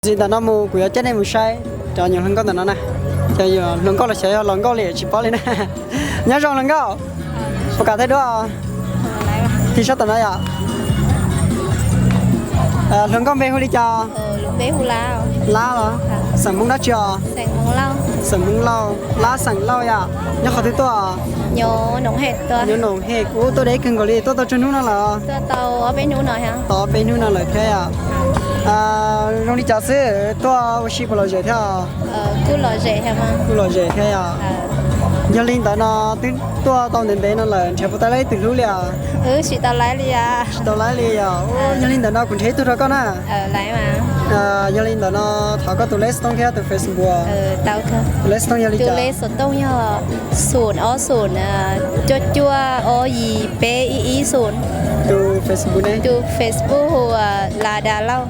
Ntxiv ntawm no mus kuv yuav coj nej mus saib cov nyuam hluas nkauj ntawm no na. Cov hluas nkauj los xyov yog hluas nkauj li tsis paub li na. Nyob zoo hluas nkauj, puas kam thaij duab? Tig sab tom no yom. Hluas nkauj npe hu li cas? Lab los? Xeem Hmoob dab tsi os? Xeem Hmoob Lauj. Lab xeem Lauj yom. Nyob qhov twg tuaj? Nyob Noom Hej, kuv tuaj deb kawg nkaus li, tuaj tau tsawg hnub no lawm? Tau ob peb hnub no lawm thiab yom. Zoo li cas xwb, tuaj ua si puas lom zem thiab? Kuj lom zem thiab yom. Yog li ntawd no twb tuaj tau ntev ntev no lawm, nrhiav puas tau ib tug hlub li os? Tsis tau laib li yom. Yog li ntawd no kuv nrhiav ib tug rau koj na. Yog li ntawd no thov koj tus lej xov tooj thiab tus Facebook. Tus lej xov tooj yog li cas? Tus lej xov tooj yog xoom ob xoom cuaj cuaj ob yim peb ib ib xoom. Tus Facebook ne? Tus Facebook hu ua Las Das Lauj.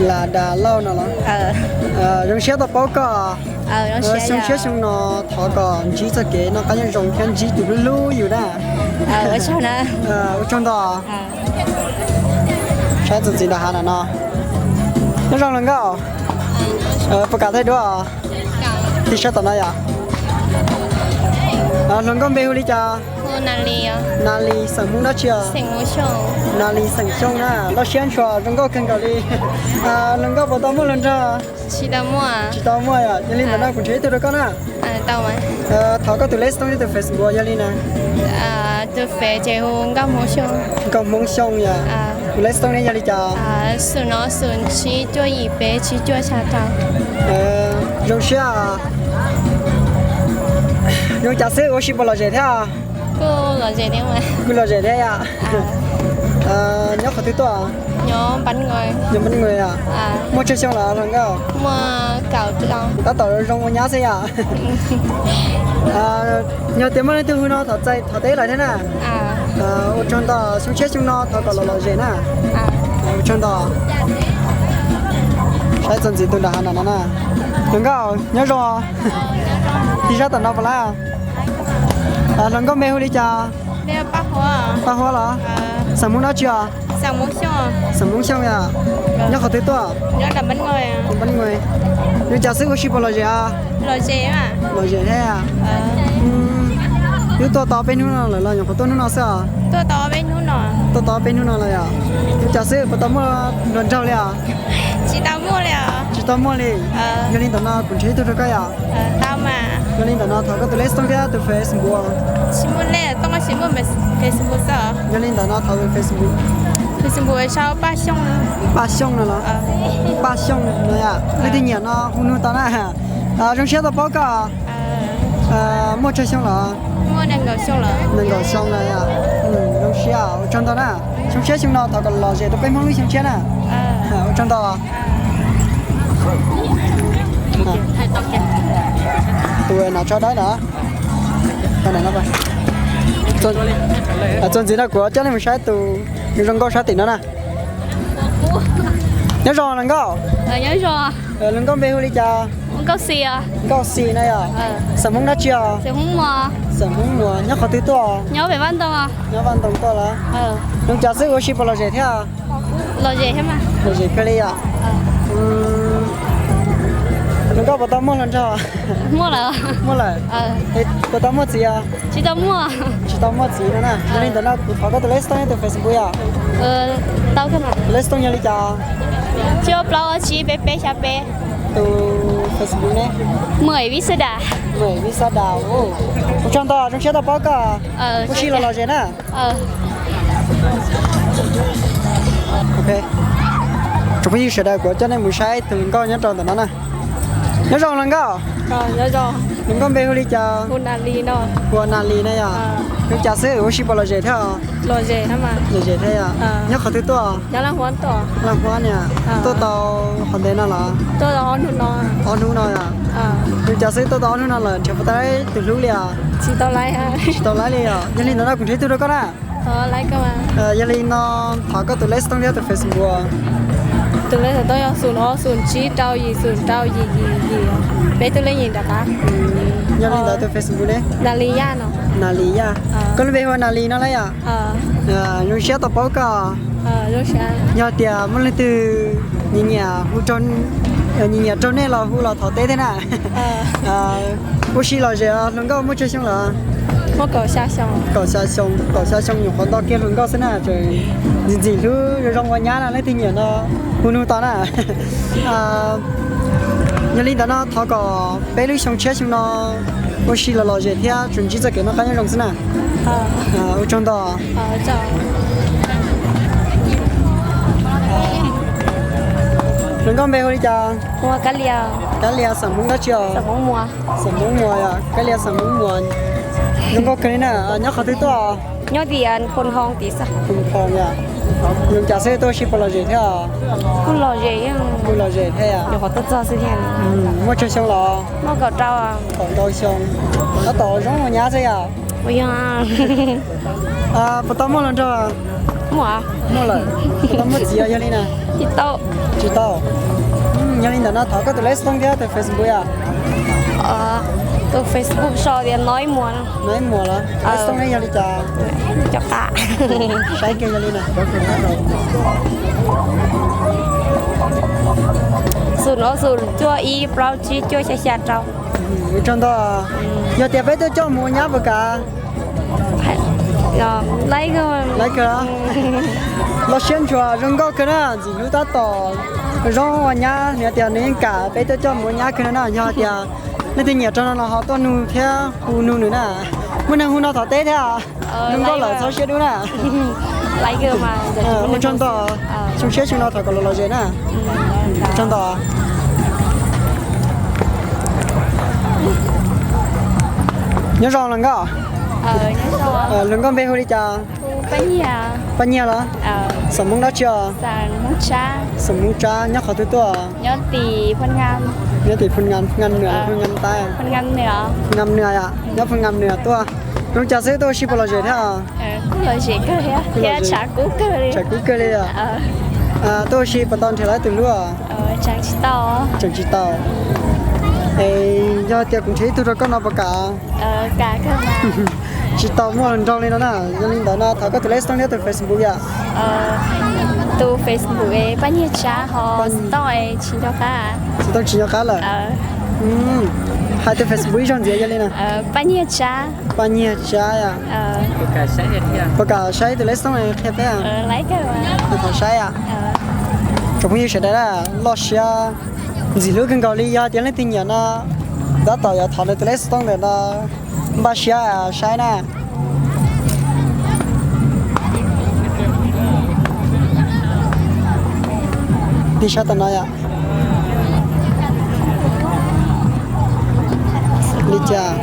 Las Das Lauj no los? Zoo siab tau paub koj. Xyoo tshiab xyoo no thov kom ntsib txoj kev noj qab nyob zoo thiab ntsib tus hlub hlub yus na. Ua tsaug ntau. Saib txuas ntxiv nram hav no. Nyob zoo hluas nkauj, puas kam thaij duab? Tig sab tom no yom. Hluas nkauj npe hu li cas? Nas Lis, xeem Hmoob dab tsi os? Nas Lis xeem Xyooj na, loj siab ntshua zoo nkauj kawg nkaus li. Hluas nkauj puas tau muaj hluas nraug? Tsis tau muaj yom, yog li ntawd no kuv nrhiav ib tug rau koj na. Thov koj tus lej xov tooj thiab tus Facebook yog li na. Tus Face ces hu Nkauj Hmoob Xyooj. Nkauj Hmoob Xyooj yom. Tus lej xov tooj ne yog li cas? Xoom no xoom tsib cuaj yim peb tsib cuaj xya rau. Zoo siab. Zoo cas xwb ua si puas lom zem thiab? Kuj lom zem thiab yom. Nyob qhov twg tuaj? Nyob Npab Nqe yom. Muaj tsawg xyoo lawm hluas nkauj? Tab tom zoo ua nyab xwb yom. Yog tias muaj leej twg hu no thov teb lawm thiab na. Ua tsaug ntau, xyoo tshiab xyoo no thov kom los lom zem na. Ua tsaug ntau. Saib txuas ntxiv tus nram hav no na. Hluas nkauj nyob zoo. Tig sab tom no puas lab? Hluas nkauj npe hu li cas? Paj Huab los? Xeem Hmoob dab tsi os? Xeem Hmoob Xyooj yom. Nyob qhov twg tuaj? Zoo cas xwb ua si puas lom zem? Lom zem thiab. Wb tuaj tau peb hnub no lawm los nyuam qhuav tuaj hnub no xwb os? Tuaj tau peb hnub no lawm yom. Zoo cas xwb puas tau muaj hluas nraug li os? Tsis tau muaj li. Yog li ntawd no kuv nrhiav ib tug rau koj yom. Yog li ntawd no thov koj tus lej xov tooj thiab tus Facebook. Yog li ntawd no thov tus Facebook. Paj Xyooj no los? Paj Xyooj no yom. Leej twg nyiam no hu nug tau na. Zoo siab tau paub koj. Muaj tsawg xyoo lawm? Nees nkaum xyoo lawm yom. Zoo siab, ua tsaug ntau na. Xyoo tshiab xyoo no thov kom lom zem rau peb Hmoob lub xyoo tshiab na. Ua tsaug ntau. Tus no tso dawb na. Txuas ntxiv no kuv coj nej mus saib tus zoo nkauj sab tim no na. Nyob zoo hluas nkauj. Hluas nkauj npe hu li cas? Nkauj Xis na yom. Xeem Hmoob dab tsi os? Xeem Hmoob Muas. Nyob qhov twg tuaj? Nyob Vaj Ntoo tuaj los? Zoo cas xwb ua si puas lom zem thiab? Lom zem kawg li yom. Hluas nkauj puas tau muaj hluas nraug? Muaj lawm. Puas tau muaj txiv os? Tsis tau muaj txiv no na. Yog li ntawd no kuv thov koj tus lej xov tooj thiab tus Facebook yom. Tus lej xov tooj yog li cas? Cuaj plaub ob tsib peb peb xya peb. Tus Facebook ne? Muam Vij Xab Das. Muam Vij Xab Das. Ua tsaug ntau, zoo siab tau paub koj. Ua si los lom zem na. Tsoom phooj ywg sawv daws, kuv coj nej mus saib tus hluas nkauj nyob rau ntawm no na. Nyob zoo hluas nkauj. Hluas nkauj npe hu li cas? Hu Nas Lis na yom. Zoo cas xwb ua si puas lom zem thiab? Lom zem thiab yom. Nyob qhov twg tuaj? Laj Huab na. Tuaj tau qhov ntev no los? Ob hnub no yom. Zoo cas xwb tuaj tau ob hnub no lawm nrhiav puas tau tus hlub li os? Tsis tau laib li os. Yog li ntawd no kuv nrhiav ib tug rau koj na. Yog li no thov koj tus lej xov tooj thiab tus Facebook. Tus lej xov tooj yog xoom ob xoom tsib rau yim xoom rau yim yim yim, peb tug lej yim nram qab. Yog li ntawd tus Facebook ne? Nas Lis Yaj no. Nas Lis Yaj. Koj lub npe hu ua Nas Lis no lauj yom? Zoo siab tau paub koj. Yog tias muaj leej twg nyiam nyiam hu rau Nyiam nyiam raug nej los hu los thov teb thiab na. Ua si lom zem os, hluas nkauj muaj tsawg xyoo lawm? Kaum xya xyoo, kaum xya xyoo nyuam qhuav nto kiag hluas nkauj xwb na. Ntxim ntxim hlub zoo zoo ua nyab na, leej twg nyiam no hu nug tau na. Yog li ntawd no thov kom peb lub xyoo tshiab xyoo no ua si los lom zem thiab tsuas ntsib txoj kev noj qab nyob zoo xwb na. Ua tsaug ntau. Hluas nkauj npe hu li cas? Kab Lia, xeem Hmoob dab tsi os? Xeem Hmoob Muas yom. Kab Lia xeem Hmoob Muas. Zoo nkauj kawg li na. Nyob qhov twg tuaj? Nyob tim Phoos Hoo tim xwb. Phoos Hoo yom. Zoo cas xwb tuaj ua si puas lom zem thiab? Kuj lom zem, kuj lom zem thiab yom. Nyuam qhuav tuaj txog xwb thiab. Muaj tsawg xyoo los? Muaj kaum rau, kaum rau xyoo. Tab tom zoo ua nyab xwb yom? Puas tau muaj hluas nraug? Muaj, muaj lawm. Puas tau muaj txiv yog li na? Tsis tau. Yog li ntawd no thov koj tus lej xov tooj thiab tus Facebook yom. Tus Facebook sau tias Noib Muas. Noib Muas los lej xov tooj ne yog li cas? Cov qab. Saib kiag yog li na. Xoom ob xoom cuaj ib plaub tsib cuaj xya xya rau. Ua tsaug ntau. Yog tias peb tuaj coj mus ua nyab puas kam? Laiv kawg. Laiv kawg. Loj siab ntshua, zoo nkauj kawg na, ntxim hlub tab tom zoo ua nyab. Nws tias nws yeej kam peb tuaj coj mus ua nyab kawg no na. Yog tias leej twg nyiam raug no los ho tuaj nug thiab hu nug nws na. Muaj neeg hu no thov teb thiab. Zoo nkauj lawm txhob siab dub na. Ua tsaug ntau. Xyoo tshiab xyoo no thov kom lom lom zem na. Ua tsaug ntau. Nyob zoo hluas nkauj. Hluas nkauj npe hu li cas? Paj Nyiag los? Xeem Hmoob dab tsi os? Xeem Hmoob Tsab. Nyob qhov twg tuaj? Nyob tim Phoo Ngam Nws, Phoo Ngam Nws yom. Nyob Phoo Ngam Nws tuaj. Zoo cas xwb tuaj ua si puas lom zem thiab? Tshav kub kawg li. Tuaj ua si puas tau nrhiav tau tus hlub? Tseem tsis tau. Es yog tias kuv nrhiav ib tug rau koj no puas kam? Tsis tau muaj hluas nraug li no na. Yog li ntawd no thov koj tus lej xov tooj thiab tus Facebook yom. Tus Facebook Paj Nyiag Tsab ho xov tooj tsis nco qab. Xov tooj tsis nco qab lawm. Hais tus Facebook ib zaug ntxiv yog li na. Paj Nyiag Tsab. Paj Nyiag Tsab yom. Puas kam saib tus lej xov tooj qhia peb? Thov saib. Tsoom phooj ywg sawv daws na, loj siab ntxim hlub kawg nkaus li. Yog tias leej twg nyiam no tab tom yuav thov nws tus lej xov tooj ntawm no npaj siab saib na. Tig sab tom no yom. Li cas?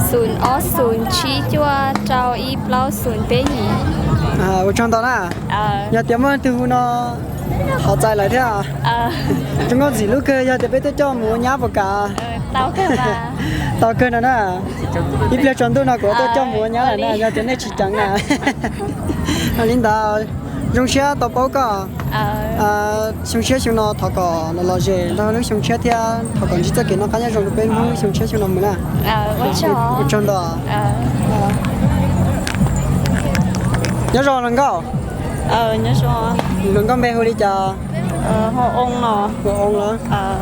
Xoom ob xoom tsib cuaj rau ib plaub xoom peb yim. Ua tsaug ntau na. Yog tias muaj leej twg hu no thov txais lawm thiab. Zoo nkauj ntxim hlub kawg, yog tias peb tuaj coj mus ua nyab puas kam? Tau kawg no na. Ib pliag tsaus ntuj no kuv tuaj coj mus ua nyab lawm na, yog tias nej tsis ceev na. Li ntawd, zoo siab tau paub koj. Xyoo siab xyoo no thov kom lom lom zem nrog lub xyoo tshiab thiab thov kom ntsib txoj kev noj qab nyob zoo rau peb Hmoob lub xyoo tshiab xyoo no mus na. Ua tsaug ntau. Nyob zoo hluas nkauj. Hluas nkauj npe hu li cas? Hu Oo los.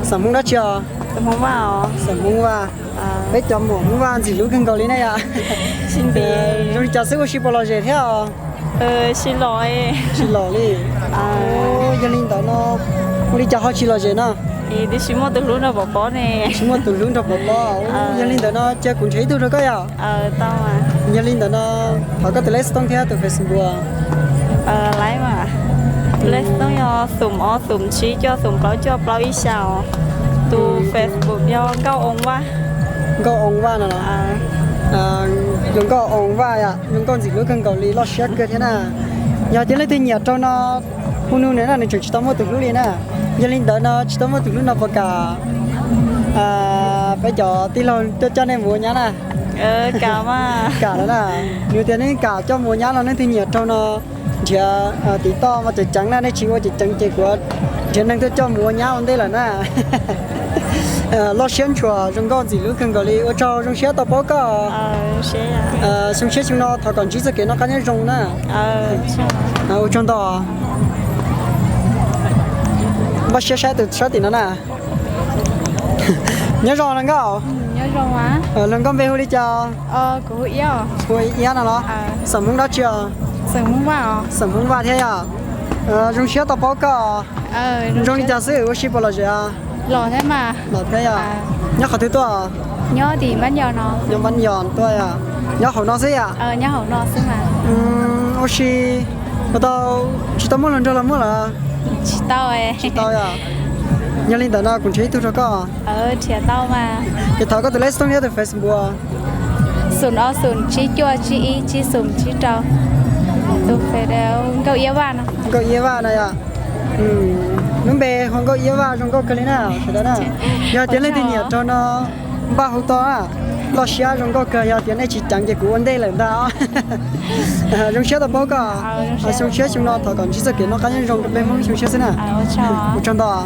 Xeem Hmoob dab tsi os? Xeem Hmoob Vaj. Peb cov muam Hmoob Vaj ntxim hlub kawg nkaus li na yom. Zoo li cas xwb ua si puas lom zem thiab os? Tsis lom li. Yog li ntawd no ua li cas ho tsis lom zem no? Tsis muaj tus hlub nrog pov pob ne. Tsis muaj tus hlub nrog pov pob. Yog li ntawd no cia kuv nrhiav ib tug rau koj yom. Yog li ntawd no thov koj tus lej xov tooj thiab tus Facebook. Lej xov tooj yog xoom ob xoom tsib cuaj xoom plaub cuaj plaub ib xya os. Tus Facebook yog Nkauj Oo Vaj. Nkauj Oo Vaj no los? Yog Nkauj Oo Vaj, yog Nkauj ntxim hlub kawg nkaus li, loj siab kawg thiab na. Yog tias leej twg nyiam raug no hu nug nws na, nws tseem tsis tau muaj tus hlub li na. Yog li ntawd no tsis tau muaj tus hlub no puas kam peb cov tij laug tuaj coj nej mus ua nyab na? Kam lawm na. Nws tias nej kam coj mus ua nyab no, leej twg nyiam raug no nrhiav tiv toj mas ceev ceev na, nej tsis ua ceev ceev ces kuv nrhiav neeg tuaj coj mus ua nyab ua ntej lawm na. Loj siab ntshua, zoo nkauj ntxim hlub kawg nkaus li, ua tsaug zoo siab tau paub koj. Xyoo siab xyoo no thov kom ntsib txoj kev noj qab nyob zoo na. Ua tsaug ntau. Npaj siab saib tus sab tim no na. Nyob zoo hluas nkauj. Hluas nkauj npe hu li cas? Hu Iab no los? Xeem Hmoob dab tsi os? Xeem Hmoob Vaj thiab yom. Zoo siab tau paub koj. Zoo li cas xwb, ua si puas lom zem? Los thiab yom. Nyob qhov twg tuaj? Nyob Npab Yos tuaj yom. Nyob hauv no xwb yom. Ua si, ua tau, tsis tau muaj hluas nraug los muaj lawm? Tsis tau yom. Yog li ntawd no kuv nrhiav ib tug rau koj. Es thov koj tus lej xov tooj thiab tus Facebook. Xoom ob xoom tsib cuaj tsib ib tsib xoom tsib rau. Tus Face Nkauj Iab Vaj no. Nkauj Iab Vaj no yom. Lub npe hu Nkauj Iab Vaj zoo nkauj kawg li na sawv daws na. Yog tias leej twg nyiam rau no npaj hu tau na. Loj siab zoo nkauj kawg, yog tias nej tsis ceev ces kuv ua ntej lawm ntag. Zoo siab tau paub koj. Xyoo tshiab xyoo no thov kom ntsib txoj kev noj qab nyob zoo rau peb Hmoob xyoo tshiab xwb na. Ua tsaug ntau.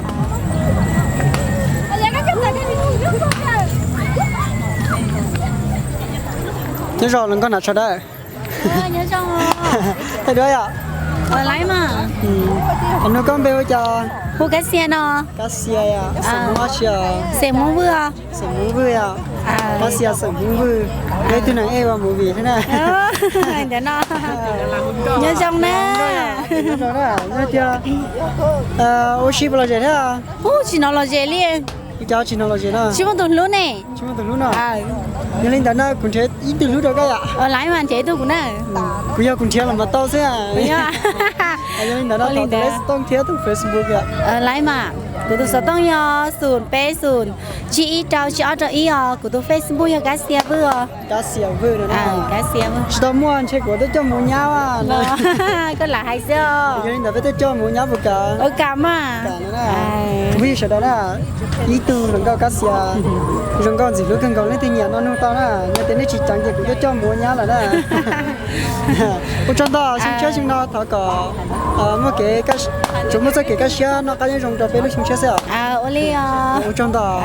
Nyob zoo hluas nkauj hnav tsho dawb. Thaij duab yom. Qhov nug koj npe hu cas? Hu Kab Xia no. Kab Xia yom, xeem Hmoob dab tsi os? Xeem Hmoob Vwj yom. Kab Xia xeem Hmoob Vwj. Yog ib tug neeg ej ua movie thiab na. Nyob zoo na. Yog tias ua si puas lom zem thiab? Ub, tsis hnov lom zem li. Ua cas tsis hnov lom zem no? Tsis muaj tus hlub ne. Tsis muaj tus hlub no. Yog li ntawd no kuv nrhiav ib tug hlub rau koj yom. Laiv mas nrhiav ib tug kuv na. Kuv yog kuv nrhiav los mas tau xwb. Yog li ntawd no thov tus lej xov tooj thiab tus Facebook yom. Laiv mas kuv tus xov tooj yog xoom peb xoom tsib ib rau tsib ob rau ib os, kuv tus Facebook yog Kab Xia Vwj os. Kab Xia Vwj no. Kab Xia Vwj. Tsis tau muaj ntshe kuv twb coj mus nyab. Koj lam hais xwb. Yog li ntawd peb twb coj mus nyab puas kam? Ua kam mas. Vwj sawv daws na, ib tug hluas nkauj Kab Xia zoo nkauj ntxim hlub kawg nkaus, leej twg nyiam no nug tau na. Yog tias nej tsis ceev ces kuv twb coj mus ua nyab lawm na. Ua tsaug ntau, xyoo tshiab xyoo no thov kom muaj kev, tsuas muaj txoj kev kaj siab noj qab nyob zoo rau peb lub xyoo tshiab xwb os. Ua li os. Ua tsaug ntau.